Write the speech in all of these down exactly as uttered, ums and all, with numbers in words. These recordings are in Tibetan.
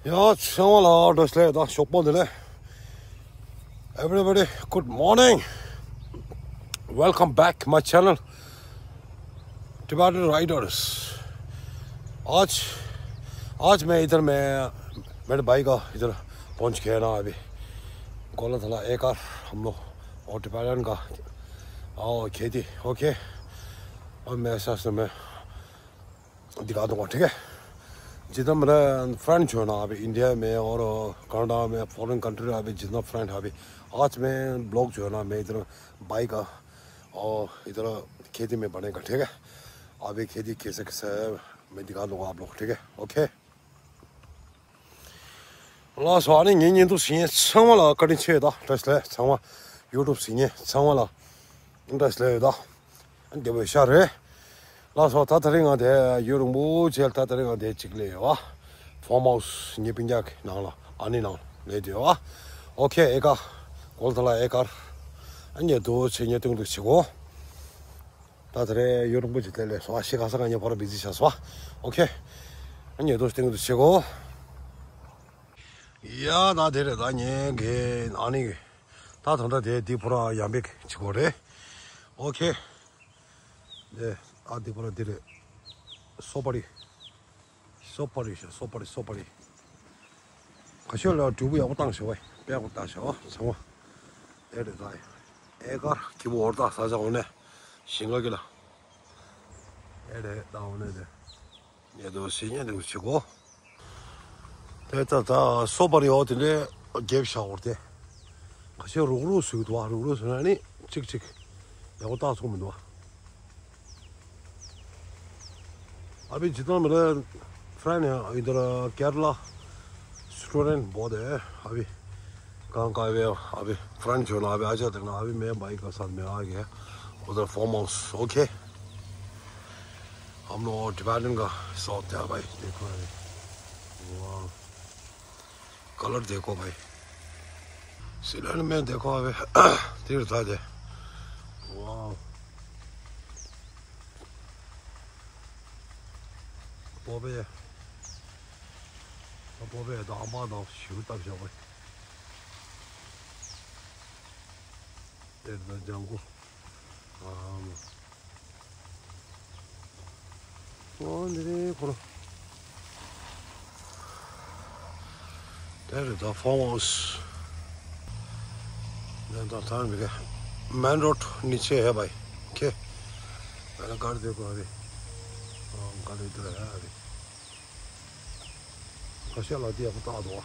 ཡ་ཚང་མ་ལ་བཀྲ་ཤིས་བདེ་ལེགས་དང་ཞོགས་པ་བདེ་ལེགས། Everybody, good morning. Welcome back my channel, Tibetan Riders. आज आज मैं इधर मैं मेरे भाई का इधर पहुंच गया ना अभी। गोला थला एक आर हम लोग और टिबेटन का और खेती। ओके, और मैं ऐसा समय दिखा दूंगा, ठीक है। जितना मेरा फ्रेंड जो है ना अभी इंडिया में और कनाडा में, फॉरेन कंट्री में अभी जितना फ्रेंड है अभी, आज मैं ब्लॉग जो है ना मैं इधर बाइक का और इधर खेती में बनेगा, ठीक है। अभी खेती कैसे कैसे है मैं दिखा दूंगा आप लोग, ठीक है। ओके। ལགས་སོ། ཨ་ནི་ངའི་བརྙན་ཐུང་གཟིགས་མཁན་ཚང་མ་ལ་བཀའ་དྲིན་ཆེ། ད་བཀྲ་ཤིས་བདེ་ལེགས། ཚང་མ་ཡུ་ཊུབ་གཟིགས་མཁན་ཚང་མ་ལ་བཀྲ་ཤིས་བདེ་ལེགས། ད་བདེ་པོ་ཤ་རེད། ལགས་སོ། ད་དེ་རིང་ང་དེ་ཡུན་རིང་པོ་བྱས། ད་དེ་རིང་ང་དེ་གཅིག་སླེབས་ཡོད་པ། ཕོམ་ཧའུ་སི་ངའི་སྤུན་ཀྱག་གི་ནང་ལ་ཨ་ནི་ནང་ལ་སླེབས་ཡོད་པ། ཨོ་ཁེ། ཨེ་ཀར་གོལ་ཐ་ལ་ཨེ་ཀར་ཨ་ཉེ་དུ་ཆེ་ཉེ་སྟོང་དུ་ཆེ་གོ། ད་དེ་རིང་ཡུན་རིང་པོ་ཅིག་དེ་ལས་སོ། ཤི་ཁ་ས་ག་ཉེ་ཕོ་ར་བི་ཟི་ཤ་སོ། ཨོ་ཁེ། ཨ་ཉེ་དུ་སྟེང་དུ་ཆེ་གོ། ཡ་ད་དེ་རེད། ད་ངས་གི་ཨ་ནི་གི་ད་ད་ལྟ་དེ་འདི་ཕོ་ར་ཡང་པེག་ཆེ་གོ་རེད། ཨོ་ཁེ། དེ་ཨ་འདི་ཕོ་ར་འདི་རེད། སོ་པ་རི། སོ་པ་རི་ཤ། སོ་པ་རི། སོ་པ་རི། ཁ་ཤས་ལ་གྲུ་བུ་ཡག་པོ་བཏང་ཤག་བས། དཔེ་ཡག་པོ་བཏང་ཤག་བ་ཚང་མ། ཨེ་རེད་ད། ཨེ་ཀར་གྱི་བོར་ད་ས་ཆ་འོ་ནས་ཞིང་ཁ་གི་ལ། ཨེ་རེད་ད་འོ་ནས་དེ། ཉེ་དུ་ཞིག་ཉེ་དུ་ཞིག་གོ། དེ་ད་ད་སོ་པ་རི་འོ་དེ་འདྲའི་རྒྱབ་ཤག་འོར་དེ། ཁ་ཤས་རུག་རུག་བཟོས་འདུག་བ། རུག་རུག་བཟོས་ན་ནི་ཅིག་ཅིག་ཡག་པོ་བཏགས་ཚུགས་མི་འདུག་བ། अभी जितना मेरा फ्रेंड है इधर केरला स्टूडेंट बहुत है। अभी कहाँ का है? अभी फ्रेंड जो ना अभी आ जाते ना। अभी मैं भाई का साथ में आ गया उधर फार्म हाउस। ओके, हम लोग टिबेटन का साथ है भाई। देखो अभी, वाह। कलर देखो भाई, सिलन में देखो अबे। तीर था दे। वाह। पोबे। पोबे तो अमा तो शिव तब जावे। तेरे तो जंगू। ཨ་མ། ཨོ་འདི་རེད་ཁོ་རང་། དེ་རེད་ད་ཕོམ་ཧའུ་སི། ནན་ཏང་ཐང་མི་ག་མན་རོད་ནི་ཆེ་ཧེ་བའི། ཁེ། ཨ་ལ་གར་དེ་གོ་རེད། ཨ་ག་ལེ་དེ་ཧ་རེད། ཁ་ཤས་ལ་དེ་ཡག་པོ་བཏགས་འདུག་བ།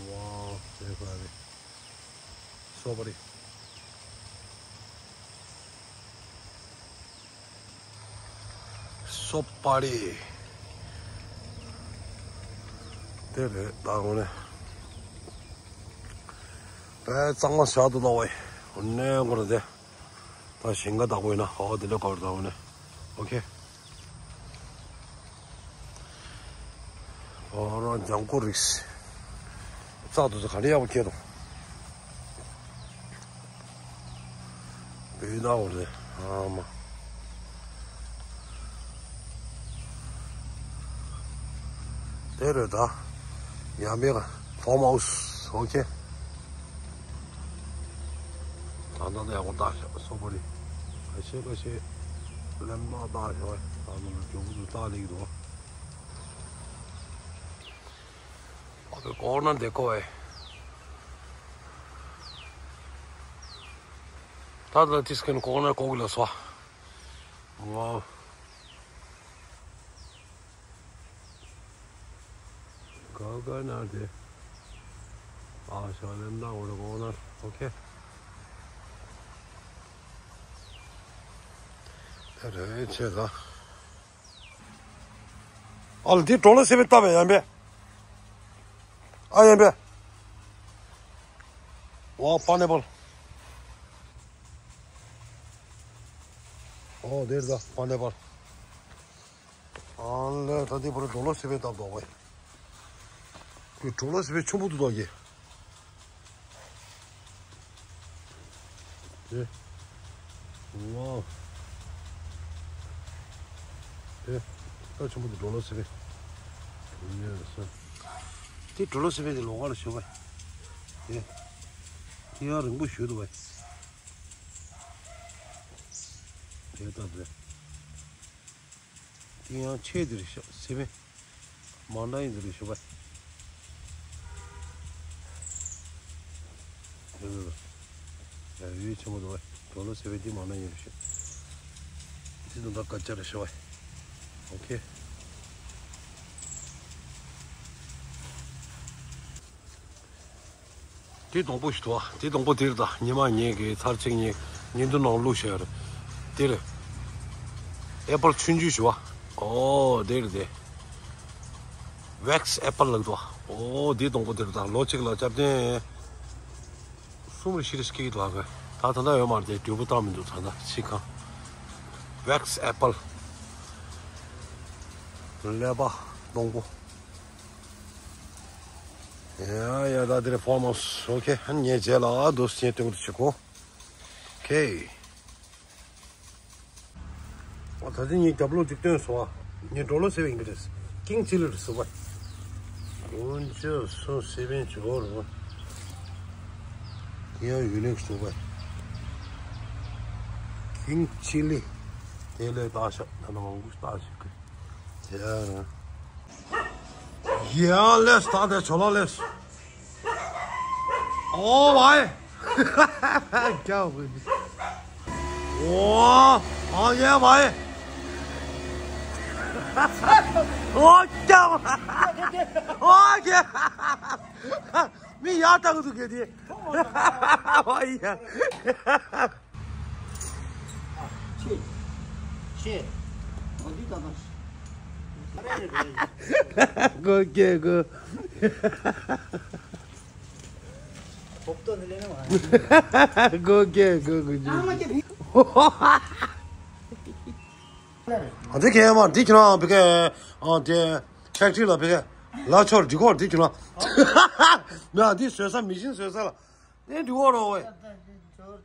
ཝའོ། དེ་ཁ་རེད། སོ་པ་རི། སོ་པ་རི། དེ་རེད་ད་དངོས་གནས། དཔེ་གཙང་མ་ཞིག་འདུག་ད་ཝའི། དངོས་གནས་ཁོ་རང་དེ། ད་ཞིང་ཁ་བདག་པོ་ཡིན་ན་ཧོ་དེ་འདྲ་གོ་རེད་ད་དངོས་གནས། ཨོ་ཁེ། ཨོ་རང་ལྗང་ཁུ་རིགས། རྩྭ་དུ་ཚོ་ག་འདྲ་ཡག་པོ་སྐྱེས་འདུག་བོད་ནག་པོ་རེད། ཨ་མ། དེ་རེད་ད། ཡང་མེད་ཀ་ཕོམ་ཧའུ་སི། ཨོ་ཁེ། ད་ལྟ་ནས་ཡག་པོ་བཏགས་ཤག་སོ་པ་རི། ཁ་ཤས་ཁ་ཤས་ལམ་མ་བཏགས་ཤག་ད་ལྟ་ལ་ཇོ་བོ་ཚོ་བཏགས་ལེགས་འདུག་ཨ་ཁེ་ཀོར་ནར་དེ་ཀོ་ཨེ། ད་ལྟ་ཏིས་ཀན་ཀོར་ནར་ཀོ་གི་ལ་སོ། ཝའོ། ག་ག་ན་དེ། ཨ་ཤ་ལེམ་ན་འོ་ར་ཀོར་ནར། ཨོ་ཁེ། དེ་རེད་ཆེ་ད། ཨ་ལ་འདི་གྲོ་ལོ་སི་པན་བཏབ་པས་ཡང་པས། ཨ་ཡང་པས། ཝ་པ་ནེ་པལ། ཨོ་དེར་ད་པ་ནེ་པལ། ཨ་ལས་ད་འདི་བར་གྲོ་ལོ་སི་པན་བཏབ་འདུག་བས། ཁོས་གྲོ་ལོ་སི་པན་ཆུང་པོ་འདུག་ད་གི། དེ། ཝའོ། དེ། ད་ཆེན་པོ་དེ་གྲོ་ལོ་སི་པན། ཡོད་སོ། དེ་གྲོ་ལོ་སི་པན་དེ་ལོགས་ཀ་ལ་བཞུགས་པ། དེ། དེ་ཡང་རིང་པོ་བཞུགས་འདུག་པ། དེ་ལྟ་བུ། དེ་ཡང་ཆེ་དེར་ཤ་སི་པན། མ་འདྲ་ཡིན་དེར་ཤོ་བ། ཡ་ཡུལ་ཆེན་པོ་འདུག་པ། གྲོ་ལོ་སི་པན་དེ་མ་འདྲ་ཡིན་རེད་ཤོ། དེ་དུ་འདྲ་སྐད་ཆ་རེད་ཤོ་བ། ཨོ་ཁེ། དེ་སྡོང་པོ་ཞིག་འདུག་ཨ། དེ་སྡོང་པོ་དེ་རེད་ད། ཉི་མ་ངས་གི་ཚར་གཅིག་ངས་ཉིན་དུ་ནང་བླུགས་བཞག་ཡོད་རེད། དེ་རེད། ཨེ་པལ་ཆུང་ཆུང་ཞིག་བ། ཨོ་དེ་རེད་དེ། ཝེག་སི་ཨེ་པལ་ལབ་འདུག་ཨ། ཨོ་དེ་སྡོང་པོ་དེ་རེད་ད། ལོ་གཅིག་ལ་སྐྱབས་གདན་གསུམ་རེ་བཞི་རེ་སྐྱེ་གི་འདུག་ཨ། ད་ད་ལྟ་ཡོད་མ་རེད་དེ། དུས་པོ་བཏང་མི་འདུག་ད་ད་ཤི་ཁ། ཝེག་སི་ཨེ་པལ། ཀླད་པ་སྡོང་པོ། ཡ་ཡ་ད་དེ་རེད་ཕོར་མོ་སི། ཨོ་ཁེ། ཨ་ངས་རྗེས་ལ་ཨ་དུ་སྐྱེ་སྟོན་གི་འདུག་ཞུ་གོ། ཨོ་ཁེ། ཨོ་ད་དེ་ངས་རྒྱབ་ལོགས་ཅིག་སྟོན་སོང་ཨ། ངས་གྲོ་ལོ་སི་པན་གི་རེད། ཀིང་ཅི་ལི་རེད་སོ་བ། ཀུན་སྤྱོད་སོ་སི་པན་ཅོ་རོ། དེ་ཡང་ཡུ་ནིག་སོ་བ། ཀིང་ཅི་ལི། དེ་ལས་བཏགས་ཤག་ད་ནང་མང་པོ་བཏགས་ཤག་གི། དེ་ཡང་། ཡ་ལེས་ད་དེ་ཆོ་ལོ་ལེས། ཨོ་བའི། ཀྱ་བུ། ཨོ། ཨོ་ཡ་བའི། ཨོ་ཀྱ་བུ། ཨོ་ཀྱ། མི་ཡ་ཏག་ཏུ་གེ་དེ། ཨོ་ཡ། ཆེ། ཆེ། འོ་འདི་ད་ད། གོ་ཀེ་གོ། གོ་ཀེ་གོ་གོ་ཅི། ཨ་འདི་ཁྱེད་མ་འདི་ཁྱེད་རང་བི་ཀེ་ཨ་དེ་ཕེག་ཊི་རི་ལ་བི་ཀེ་ལ་ཆོར་འདི་གོ་འདི་ཁྱེད་རང་། ང་འདི་བཟོས་ས་མི་ཤིན་བཟོས་ས་ལ། ནས་འགྲོ་བ་རོ་ཝེ།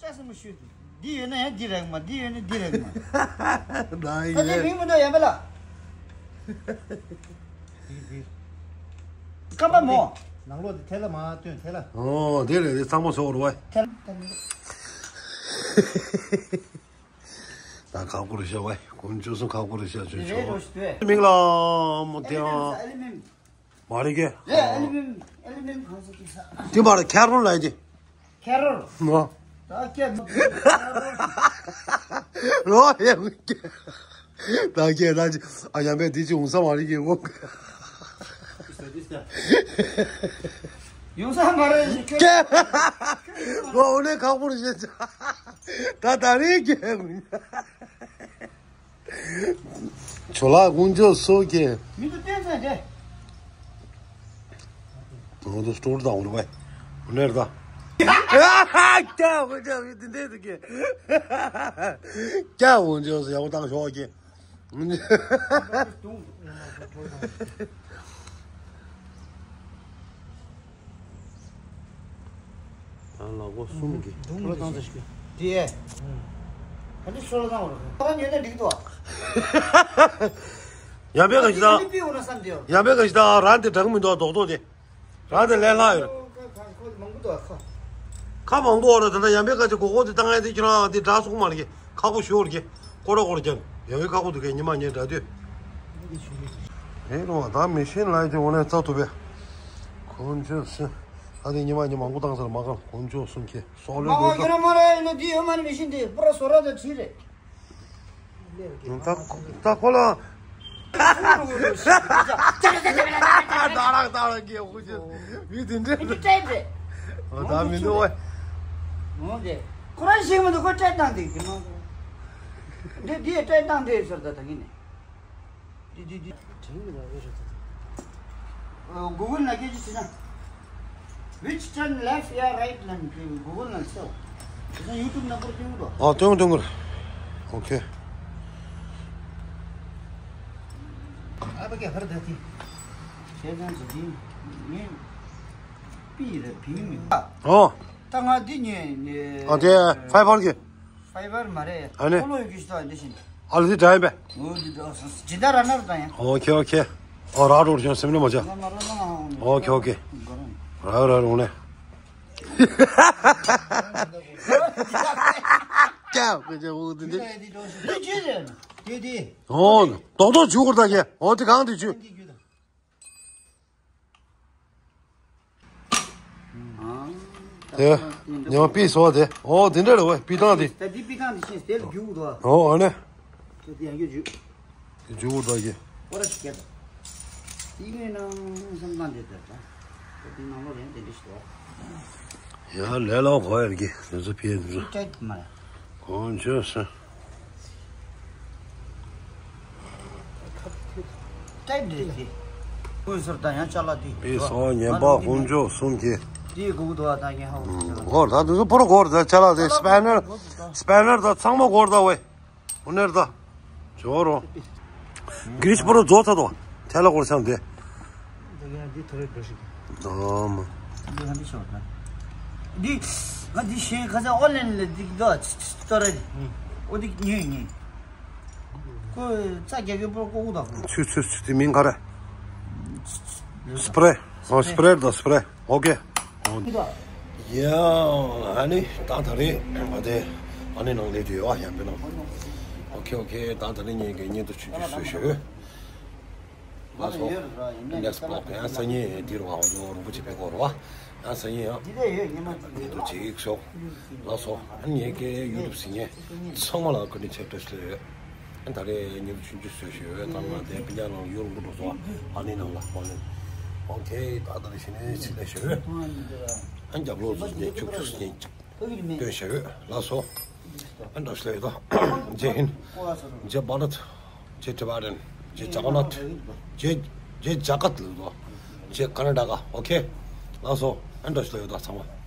ཅག་སེ་མ་ཤུ། འདི་ཡོད་ན་ཡང་འདི་རེག་མ། འདི་ཡོད་ན་འདི་རེག་མ། ད་ཅི་མིང་མི་འདུག་ཡན་པ་ལ། སྐམ་པ་མོ། ནང་ལོགས་འདི་ཐལ་ལ་མ་སྟོན་ཐལ་ལ། ཨོ་དེ་རེད་དེ་ཚང་མ་ཚོ་རོ་ཝེ། ཐལ་ལ། ད་ཁག་པོ་རེད་ཤག་ཝེ། དཀོན་མཆོག་གསུམ་ཁག་པོ་རེད་ཤག་ཆོས་ཆོས། མིང་ལ་མོ་དེ་ཨ། མ་རེད་ཀྱེ། ཨེ་ཨེ་ལི་མིམ། ཨེ་ལི་མིམ་གང་ཟེར་གྱི་ས། དེ་མ་རེད་ཁེ་རོལ་ལ་ཡི་དེ། ཁེ་རོལ། ནོ། ད་ཀྱེ། རོ་ཡ་ཀྱེ། ད་ཀྱེ་ད་ཅི་ཨ་ཡང་པས་དེ་ཅི་འོང་ས་མ་རེད་ཀྱེ་འོང་། ཡོང་ས་མ་རེད་ཀྱེ། ཀྱེ། རོ་འོ་ནས་ཁག་པོ་རེད་ཤག་ད་ད་རེད་ཀྱེ། ཇོ་ལགས་དཀོན་མཆོག་གསུམ་གྱིས། མི་དུ་བསྟན་ཚད་དེ། ང་ཚོ་སྤྲོ་བོ་དང་འོ་རེད་པ། འོ་ནས་ད། ཀྱ་འོ་ཀྱ་མི་དེ་འདྲས་དུ་ཀྱེ། ཀྱ་འོ་མཆོག་གསུམ་ཡག་པོ་བཏང་ཤོག་ཀྱེ། ཡང་ལག་པ་གསུམ་གྱིས། འདུག་ཁོ་ལ་བཏང་ཚར་ཤིག་དེ། ཨ་ནི་ཤོ་ལ་བཏང་བ་རེད། ད་ཉོས་ན་འགྲིག་ཏོ། ཡང་པའི་ག་ཞིག་དང་། ཡང་པའི་ག་ཞིག་དང་རང་དེ་དྲག་མི་འདུག་རྡོག་རྡོག་དེ། རང་དེ་ལས་སླ་ཡོད། ཁ་མང་པོ་འོ་ར་ད་ལྟ་ཡང་པའི་ག་ཅིག་གོ་གོ་དེ་བཏང་ཡ་དེ་ཁྱེད་རང་དེ་དྲག་སོང་མ་རེད་ཀྱེ། ཁག་པོ་ཞུ་བར་གྱི་ཀོ་ར་ཀོ་ར་ཀྱང་ཡང་བའི་ཁག་པོ་འདུག་གས། ཉི་མ་ཉལ་འདྲ་དུས། ཨེ་རོ་ད་མི་ཤེས་ལ་ཡི་ཅི་འོ་ནས་རྩ་ཐུབ་པས། ཁོང་ཆོས་སུ་ད་དེ་ཉི་མ་ཉི་མ་མགོ་བཏང་ཟེར་མ་གང་ཁོང་ཆོས་སུ་མཁྱེན་སོག་ལོས་མ་དགོས་ཡོད་ན་མ་རེད། ཡིན་ན་འདི་ཡོད་མ་རེད། མི་ཤེས་འདི་པུ་ར་སོ་ར་དང་བྲིས་རེད། ད་ད་ཁོ་ལ། ད་རག་ད་རག་གི་ཧུ་ཅི་མི་དེ་འདྲ། འདི་སྤྲད་རེད། འོ་ད་མི་འདུག་བས། འོ་དེ་ཁོ་རང་ཤེས་མི་འདུག་ཁོ་སྤྲད་བཏང་དེ་དེ་མ་འདི་འདི་སྤྲད་བཏང་དེ་ཟེར་ད་ད་གིན་ནས། འདི་འདི་འདི། དྲན་གྱི་མ་རེད་རེད་ད། Google ན་སྐད་ཆ་དྲིས་ན། Which turn left, yeah, right ལ་Google ན་ཤོག་དྲིས་ན་YouTube ན་པར་སྟོན་གྱི་འདུག་ཨ་སྟོན་གྱི་སྟོན་གྱི་རེད། ཨོ་ཁེ། ཨ་བ་ཀྱ་ཧར་ད་ཏི། ཁྱེད་ཚང་ཚོ་འདི་ངས་པི་རེད་བི་མི་མི་འདུག་ཨོ། ད་ང་འདི་ཉོས་ནས། ཨ་དེ་ཕའི་བར་གྱི། ཕའི་བར་མ་རེད། ཨ་ནི། ཁོ་ལོ་ཡོད་ཀྱི་ཞིག་ད་འདི་བཞིན། ཨ་ལ་དེ་འདྲ་ཡིན་པས། འོ་འདི་འདྲ་སོང་ཇི་ལྟར་ར་ནར་དང་ཡང་། ཨོ་ཁེ་ཨོ་ཁེ། ཨོ་རག་འགྲོ་བྱུང་སེམས་ནི་མ་ཆགས། ཨོ་ཁེ་ཨོ་ཁེ། རག་རག་རོང་ལེ། ཀྱའོ་ཀྱའོ་འོ་དེ་འདི། དེ་དེ། ཨོ་རྡོག་རྡོག་འཇུ་དགོས་ད་ཀྱེ། ཨོ་དེ་གང་དེ་འཇུ། དེ། ཉང་པི་སོ་དེ། ཨོ་དེ་འདྲ་རེད་བས་པི་ཏང་དེ། ད་འདི་པི་ཏང་དེ་ཤེས་དེ་ལ་རྒྱུག་འགྲོ། ཨོ་ཨ་ནི། ད་དེ་ཡང་རྒྱུག་རྒྱུག་འགྲོ་གི། ཨོ་ར་ཤི་ཀྱད། དེ་གའི་ནང་བསམ་སྟངས་དེ་ལྟར་ད། ད་དེ་ནང་ལོགས་ཡང་དེ་འདྲ་ཞིག་འགྲོ། ཡང་ལས་སླ་པོ་གོ་ཡར་གི་དེ་ཚོ་ཕི་ཡ་དེ་ཚོ། ཀྲེད་མ་རེད། གོང་ཆོས་སུ། ཀྲེད་རེད་དེ། ཀུན་སོར་དང་ཡང་ཅ་ལག་དེ། པི་སོ་ཉན་པ་ཧུམ་ཅོ་གསུམ་གྱི། དེ་གུ་དོ་དང་ཡང་ཧོ། གོ་ད་དེ་ཚོ་པོ་རོ་གོ་ར་ད་ཅ་ལག་དེ་སྤེ་ནར། སྤེ་ནར་ད་ཚང་མ་གོ་ར་ད་ཝེ། ཨོ་ནེར་ད། ཇོ་རོ། གི་རིཤ་པོ་རོ་རྫོགས་ཚར་དོ། ཐལ་ལ་སྐོར་ཤམ་དེ། འདི་ཡང་འདི་ཐོ་རེ་འགྲོ་ཞིག་ཨོ་མ། འདི་ཧ་འདི་ཤོག་ད། འདི། ང་འདི་ཤེས་ཁ་ཚ་ཨོ་ལེན་ལ་འདི་འདི་ཐོ་རེ། ཨོ་འདི་ཉོས་ཉོས། ཁོ་ཚ་རྒྱ་རྒྱ་པོ་ཀོ་ཀུ་དང་། ཆུ་ཆུ་ཆུ་དེ་མིང་ག་རེ། སི་པྲེ། ཨོ་སི་པྲེ་དང་སི་པྲེ། ཨོ་ཀེ། ཡ། ཨ་ནི་ད་ད་རེས་ང་དེ་ཨ་ནི་ནང་ལས་དུ་ཡོད་ཨ་ཡང་པེ་ནང་། ཨོ་ཁེ་ཨོ་ཁེ། ད་ད་རེས་ངེད་ཀྱི་བརྙན་ཐུང་ཆུང་ཆུང་བཟོས་ཞུ། ལགས་སོ། ནེགསི་བི་ལོག་ཡང་སང་ཉིན་འདིར་བ་འོ་ཇོ་རིན་པོ་ཆེ་པའི་སྐོར་བ། ཡང་སང་ཉིན་ཡང་བརྙན་ཐུང་ཅིག་ཞོག་ལགས་སོ། ཨ་ནི་ངེད་ཀྱི་ཡུ་ཊུབ་གཟིགས་མཁན་ཚང་མ་ལ་བཀའ་དྲིན་ཆེ་བཀྲ་ཤིས་བདེ་ལེགས་ཡོད། ཨ་ད་རེས་བརྙན་ཐུང་ཆུང་ཆུང་བཟོས་ཞུ་ཡོད། ད་ང་དེ་པི་ཉ་ནང་ཡུ་རུ་འགྲོ་སོང་། ཨ་ནི་ནང་ལ་ཨོ་ནི། ཨོ་ཁེ། ད་ད་རེས་ཤི་ནས་ཕྱི་ལས་ཞུ་ཡོད། ཨ་རྒྱབ་ལོག་ཚོ་ཉན་ཆུག་ཆུག་ཉན་སྟོན་ཞུ་ཡོད། ལགས་སོ། ཨ་འདྲ་ཞིག་ལས་ཡོད་དོ། ཇེ་ཧིན། ཇེ་བྷ་རད། ཇེ་ཊི་བྷ་ཊན། ཇེ་ཇ་ག་ནཱཐ། ཇེ་ཇེ་ཇ་ག་ཏ་ལ་དོ། ཇེ་ཀར་ནཱ་ཊ་ཀ། ཨོ་ཁེ། ལགས་སོ། ཨ་འདྲ་ཞིག་ལས་ཡོད་དོ་ཚང་མ།